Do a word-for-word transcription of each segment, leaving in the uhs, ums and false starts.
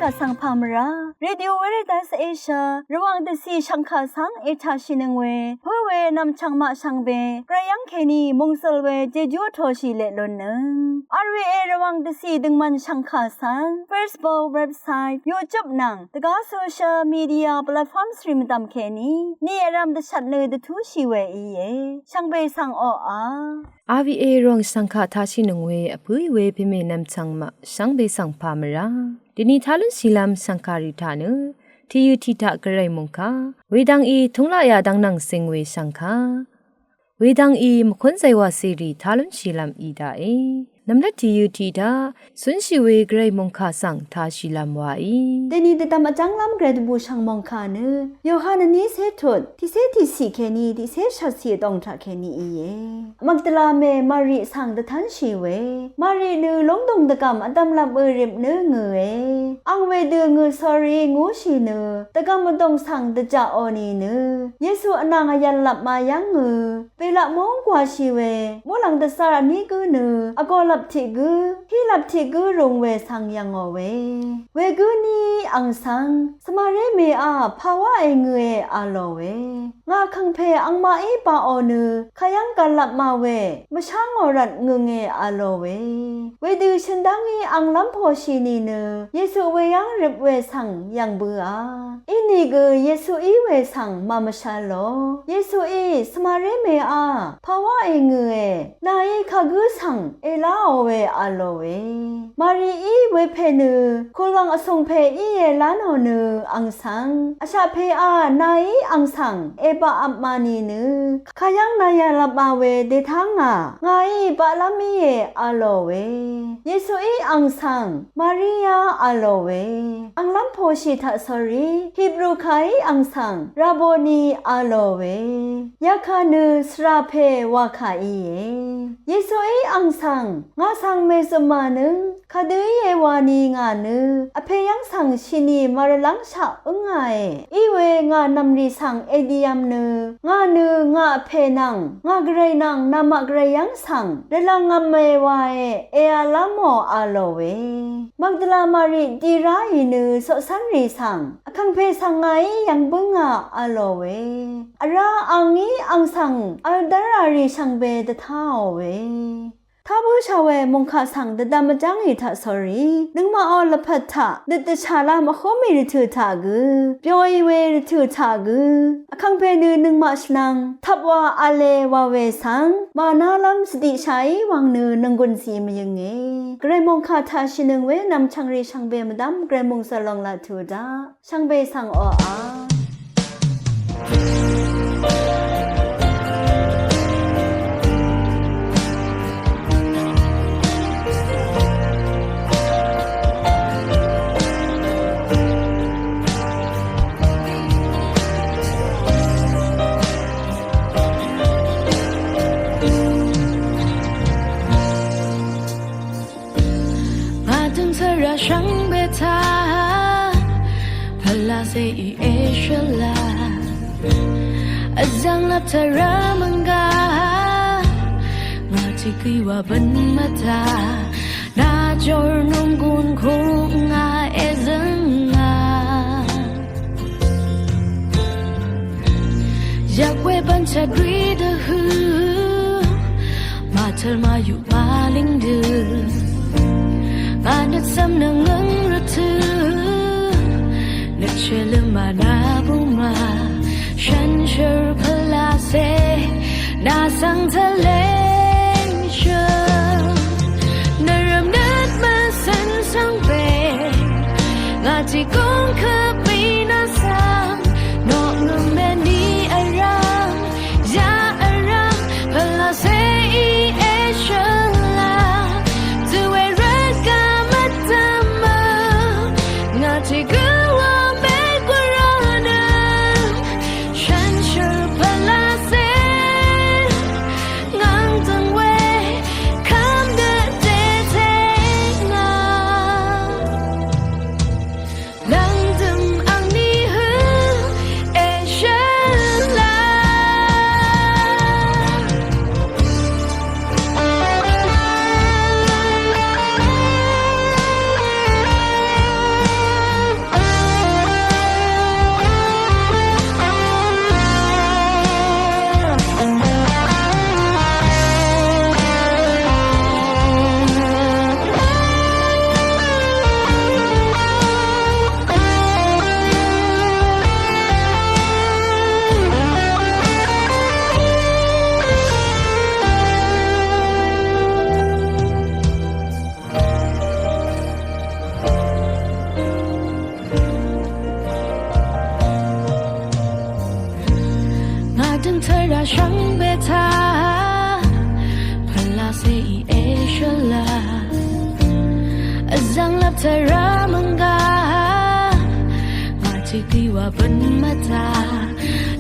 Vsvng pà mvrá Radio Veritas Asia Rvwàng dvcì shv̀ngkà svng ètàshìnøng we pǿ we nv̀mchv̀ng maq shvngbe gvray yv́ng kèní mòngsøl we jejú vtoshì leq lunnøng. R V A Rvwàng dvcì døngmvn shv̀ngkà svng Facebook, website, YouTube nvng dvgá social media platforms rì mvdv̀m kèní ni vrv̄m dvshvt nø dvtúshì we íe. Shvngbe svng oqà. R V A Rvwàng shv̀ngkà tashìnøng we vpǿì we pèmè nv̀mchv̀ng maq shvngbe svng pà mvrá dvni tá lúnshìlv́m shv̀ngkàrì taq nø tìyø̀ tiq taq gvray mòngkà wedvng í túng laqyà dvng nvng sing we shv̀ngkà wedvng í mvkún zaywà cèrì tá lúnshìlv́m í daqe. Nv̀mlat tìyø̀ tiq taq cúnshì we gvray mòngkà svng tashìlv́m waí. Dèni dvdvm vjv́nglv́m gvray dvbùshv̀ng mòngkà nø Yohan vní cé tut tiqcé tiqcì kèní tiqcé shvtcì vdòng taq kèní íe. Magdala mè Mari svng dvtv́nshì we Mari nø lúngdùng dvgv̀m vdv̀mlvp ø rip nø ngø̀e. Àng wedø ngø̀ sórí ngúshì nø dvgv̀m vdòng svng dvjaqò nìnø Yesu vnàng vyv̀nlvp mayv́ngø Belaq móng gwàshì we muqlàng dvzar vní gǿ nø vgolvp tiq gǿ hílvp tiq gǿ rung we svng yv̀ngò we. Wegǿ ní àng svng Svmaré mèá pàwá èngø̀e a lòe. Ngà vkàngpè angmaqí baqò nø kayv́ng gv̀llvp ma we mvshá ngò rvt ngø̀nge a lòe. Wedø shø̀n dá ngí àng lv́mpòshì nìnø Yesu weyv́ng rip we svng yv̀ng bøà. Inìgø Yesuí we svng màmvshv̄l lò. Yesuí Svmaré mèá pàwá èngø̀e. Nàí kagǿ svng èláò we a lòe. Marií wepè nø kùlwàng vsùngpè íe lá nò nø àng svng vshaq pèá nàí àng svng èbaq vpma nìnø kayv́ng nàyà lvpma we dètá ngà ngàí baqlv́m íe a lòe. Yesuí àng svng Maria a lòe. Àng lv́mpòshì taq sórí Hibru kàí àng svng Raboni a lòe. Yakà nø svra pè wakà íe. Yesuí àng svng ngà svng mèzø̀mà nøng kadø íe wani ngà nø vpè yv́ng svng shìnì màrvlv́ngshaq ǿngàe. Iwe ngà nv̀mrì svng èdìvm nø ngà nø ngà vpè nvng ngà gvray nvng namaq gvray yv́ng svng rvlvngvme wae èvlv́mò a lòe. Magdala Mari di ráì nø coqcv́nrì svng vkàngpè svng ngàí yv̀ng bǿngà a lòe. Vrá àngí àng svng v̄l dv́ràrì shvngbe dvtáòe. Tá bǿshà we mòngkà svng dvdvm vjv́ngì taq sórí nøngmaqò lvpat taq nøt dvshàlv́m vhúmì rvtø̀ taq gø byoì we rvtø̀ taq gø vkàngpè nø nøngmaq shvnvng tvp wa v̄le wa we svng mànálv́m svdiqshàí wvng nø nònggùn zì mvyønge. Gvray mòngkà taq shìnøng we nv̀mchv̀ngrì shvngbe mvdv́m gvray mòngsøl lòng laq tuq daq. Shvngbe svng oqà. Màdøng svra shvngbe taq pvlacèí èshøla. Vzv̀ng lap tvrà mvnga ngà tiq gø wa bøn mvta. Nà jor nònggùn kù ngà èzø̀nga. Yak we bvnchvt rì dvhø̀ màtøl màyuq màlìng dø. Ngà nøt cv̀m nøngøng rvtø̀ nøt shvløm mànà bùma. Shànshér pvlacè nà svng tvleng shø̀n. Nvrvm nøt mvcø̀n svng pè ngà tiq gùng kvpì nà svng. Noqngø̀m mèní vrv̀m ya vrv̀m pvlacèí èshøla. Dø we rvt gø mvdv̀mø ngà tiq gø wa mègùrv̀nø. Shànshér pvlacè ngv̀ng døng we kv́m dø dètè ngà. Lv̀ngdø̀m àngní hø èshøla. Shvngbe taq pvlacèí èshøla, vzv̀ng lvp tvrà mvnga ngà tiqdí wa bøn mvtaq,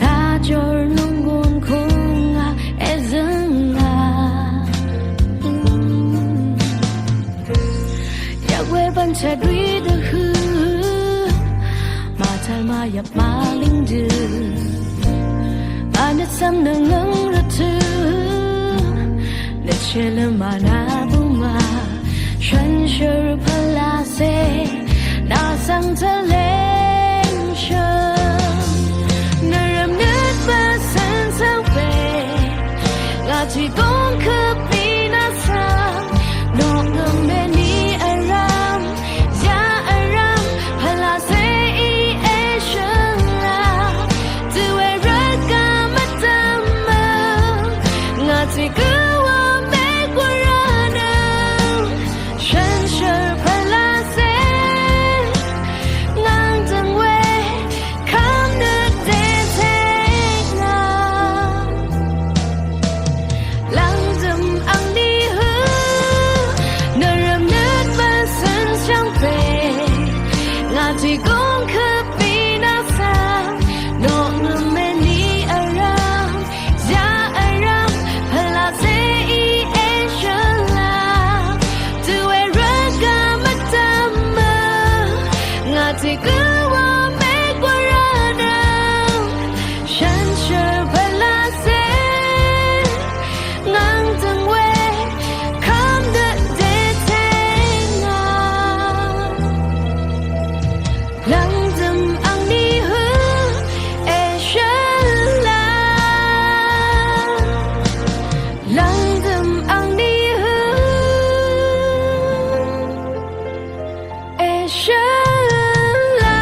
lajor nunggun kungà èzø̀nga. Yagwe bvnchadwi dvhø, màtaq màyvp màlìng dø, anøt svm nøngøng rvtø, nøt shvløm mànà buma, shvnshør pvlacè, nà svng tvleng shøm, nvrvm nøt bvsøn svng pè, ngà tiq gong køp ni nà svng, noknøm mèní vrvm, ya vrvm, pvlacèí èshøla, dø we rvt gø mvdv̀mø, ngà tiq gø wa mègwvranø, shvnshør pvlacè, ngvng døng we, kvm nøt dètèngà. Lvngdøm angní hø, nvrvm nøt mvsøn shvngpè, ngà tiq gong køp ni nà svng, noknøm mèní vrvm, ya vrvm, pvlacèí èshøla, dø we rvt gø mvdv̀mø, ngà tiq gø wa mègwvranø, shvnshør pvlacè, ngvng døng we, kvm nøt dètèngà. Lvngdøm angní hø, èshøla. Lvngdøm angní hø, èshøla.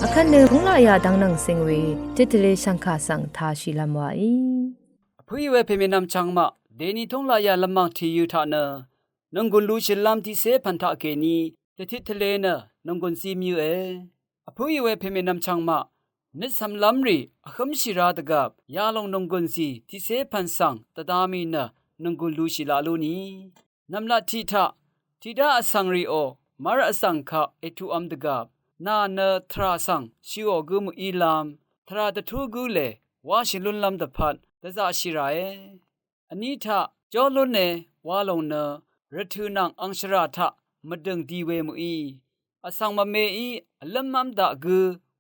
Vkvt nø púnglaqyà dvng nvng sing we tiq tvle shv̀ngkà svng tāshìlv́m wàí. Vpǿì we pèmènvm chvngmaq dèni túnglaqyà lvmvng tìyø̄ taq nø nònggùn lushìlv́m tiqcé pv̀n taqkèní dvtit tvle nø nònggùn zí mvyǿe. Vpǿì we pèmènvm chvngmaq nøt cv̀mlv́m rì vhǿmshì rā dvgvp yalòng nònggùn zì tiqcé pv̀n svng dvda mì nø nònggùn lushì laq lú ni. Nv̀mlat tiq taq tiqdá vsvng rìò mv́r vsvng kaq ètuqvm dvgvp nà nø tvrà svng shø̀ò gǿ mø̀ílv́m tvrà dvtú gǿ lè wáshì lúnlv́m dvpvt dvzaqshì ràe. Vní taq jó lúne wa lòng nø rvtø̀ nvng angshvrà taq mvdø̀ng di we mø̀í vsvng mvmeí vlǿmv́m daq gǿ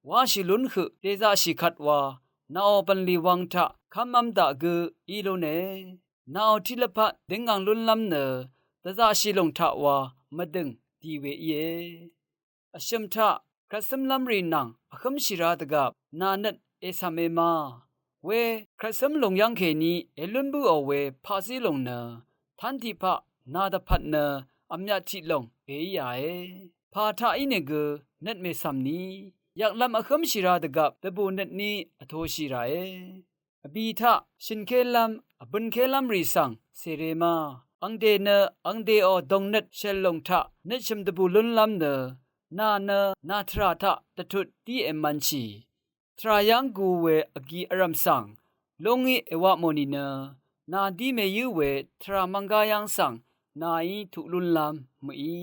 wáshì lún høq dèzaqshì kvt wa nàò bv̀nlì wvng taq kv́mv́m daq gǿ í lúne. Nàò tiq lvpat døngvng lúnlv́m nø dvzaqshì lòng taq wa mvdø̀ng di we íe. Vshø̀m taq krvtsǿmlv́m rì nvng vhǿmshì rā dvgvp nà nøt ècv̀me ma we krvtsǿm lòng yv́ng kèní èlún bǿò we paqzí lòng nø tv́n tiqpaq nà dvpvt nø vmyat tiq lòng èíāe. Pà taq ínìgø nøt mècv̀m ni yvklv́m vhǿmshì rā dvgvp dvbù nøt ní vtoshì ràe. Vbì taq shø̀nkélv́m vbønkélv́m rì svng cèrē ma angdè nø angdèò dòngnøt shèl lòng taq nøtshø̀m dvbù lúnlv́m nø nà nø nà tvrà taq dvtut dí èmv̄nshì. Tvrà yv́ng gu we vgi vrv̀m svng lúngí èwapmò nìnø nà dí mèyǿ we tvrà mvnggá yv́ng svng nàí tuq lúnlv́m mø̀í.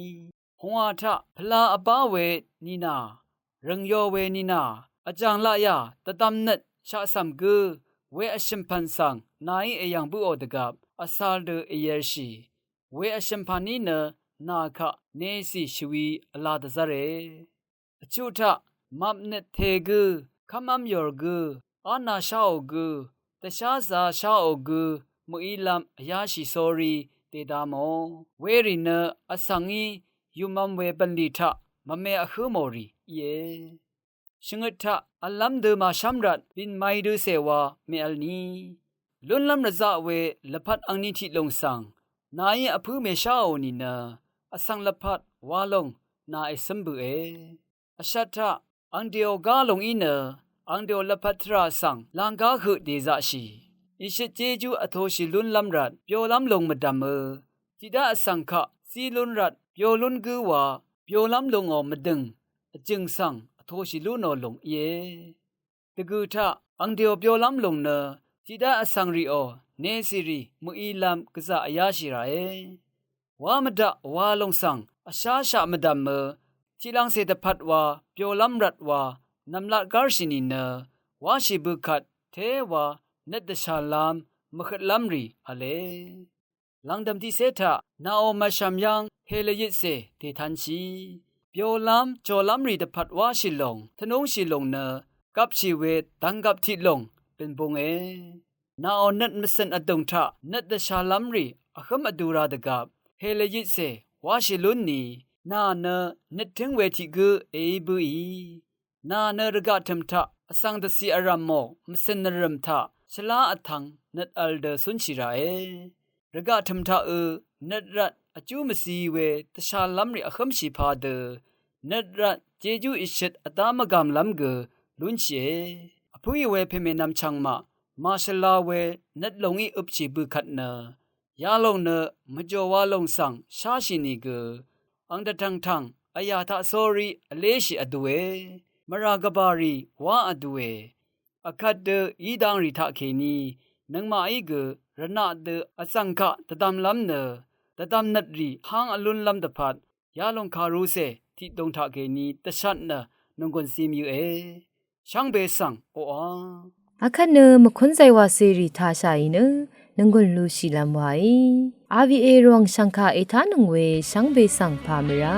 Pungwà taq pvla vbá we nìnà rø̀ngyo we nìnà vjàng laqyà dvdvm nøt shaqcv̀m gǿ we vshø̀mpv̀n svng nàí èyv̀ng bǿò dvgvp vcāl dø èyv̄lshì we vshø̀mpv̀n í nø nà kaq necì shvwi vla dvzv́re. Vchuq taq map nøt te gǿ kv́mv́m yòr gǿ á nà sháò gǿ dvshá zā sháò gǿ mø̀ílv́m vyáshì sórí dèda mò werì nø vsvng í yùmv̄m we bv̀nlì taq mvme vhǿ mò rì íe. Shvngøt taq vlv́m dø màshv́m rvt bìn may dø cè wa mèvl ni lúnlv́m rvzaq we lvpat angni tiq lòng svng nàí vpǿ mèsháò nìnø vsvng lvpat wa lòng nà ècǿm bø̀e. Vshat taq angdèò gá lòng í nø angdèò lvpat tvrà svng lv̀nggá høq dèzaqshì. Ìshøt jejú vtoshì lúnlv́m rvt byolv́m lung mvdv̀mø, tiqdá vsvng kaq zí lún rvt byo lún gǿ wa byolv́m lungò mvdø̀ng vjø̀ng svng vtoshì lú nò lùng íe. Dvgø̀ taq ang dèò byolv́m lùng nø tiqdá vsvng rìò necìrì mø̀ílv́m gvzà vyáshì ràe. Wá mvdaq wa lòng svng vsháshaq mvdv̀mø, tiqlangcè dvpvt wa byolv́m rvt wa nv̀mlat gárshì nìnø, wáshì bø kvt té wa nøt dvshàlv́m mvhøtlv́m rì v̄le. Lv̀ngdv̀m tiqcé taq nàò mvshv̀m yv́ng pèlvyitcè dètanshì. Byolv́m jòlv́m rì dvpvt wáshì lòng tvnúngshì lòng nø gvpshì we dvnggvp tiq lòng bø̀nbunge. Nàò nøt mvcø̀n vdùng taq nøt dvshàlv́m rì vhǿm vdu ra dvgvp pèlvyitcè wáshì lún ni, nà nø nøt tǿng we tiq gǿ èí bǿì. Nà nø rvgaq tø̀m taq vsvng dvcì vrv̀mò mvcø̀n nvrø̀m taq shvlá vtvng nøt vl dø cúnshì ràe. Rvgaq tø̀m taqø nøt rvt vjú mvzi we dvshàlv́m rì vhǿmshì padø nøt rvt jejú ìshøt vdá mvgàmlv́m gø lúnshìe. Vpǿì we pèmènvm chv̀ngmaq màshvla we nøt lòngí øpshì bø kvt nø yalòng nø mvjò wa lòng svng sháshì nìgø ang dvtv̀ngtv̀ng vyà taqsórí vléshì vdue, mvrà gvbà rì wá vdue. Vkvt dø í dang rì taqkèní nøngmaqí gø rvnaq dø vzv̀ng kaq dvdvmlv́m nø dvdvm nøt rì háng vlúnlv́m dvpvt yalòng kàrucè tiqdùng taqkèní dvshat nø nònggùn zim yøqe. Shvngbe svng oqà. Akvt nø mvkúnzay wacèrì tashàì nø nònggùn lushìlv́m waí. R V A Rvwàng shv̀ngkà ètánøng we shvngbe svng pà mvrá.